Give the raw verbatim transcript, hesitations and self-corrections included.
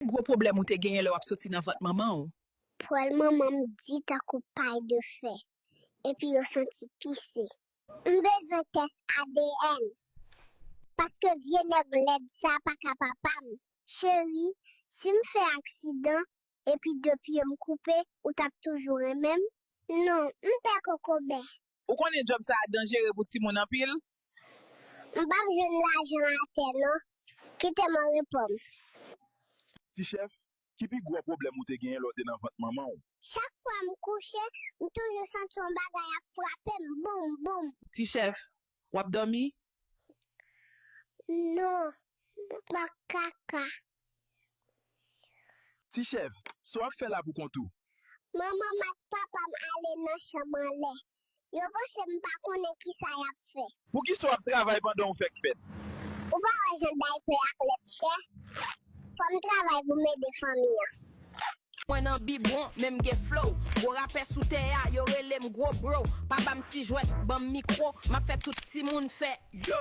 Gwo pwoblèm ou te genyen lè w ap soti nan vant manman w? Pwèl manman m di tankou pay de fè, epi yo santi pise. M bezwen tès A D N, paske vye nèg lèd sa pa ka papa m. Cheri, si m fè aksidan, epi de pye m koupe, ou t ap toujou renmen m? Non, m pè kokobè. Ou konnen djòb sa a danjere pou timoun anpil? M p ap jwenn lajan atè non. Kite m an repo m. Ti chèf, ki pi gwo pwoblèm ou te genyen lè w te nan vant manman w? Chak fwa m kouche, m toujou santi yon bagay ap frape m, boum, boum. Ti chèf, w ap dòmi? Non, m pa kaka. Ti chèf, sa w ap fè la pou kont ou? Manman m ak papa m ale nan chanm anlè. Yo panse m pa konnen kisa y ap fè. Poukisa w ap travay pandan w fèk fèt? Ou pa wè jan daypè ak lèt chè? Fò m travay pou m ede fanmi an. Mwen nan bibwon, men m gen flow. Gwo rapè sou tè a, yo rele m gwo bro. Pa ban m ti jwèt, ban m mikwo. M ap fè tout timoun fè yo.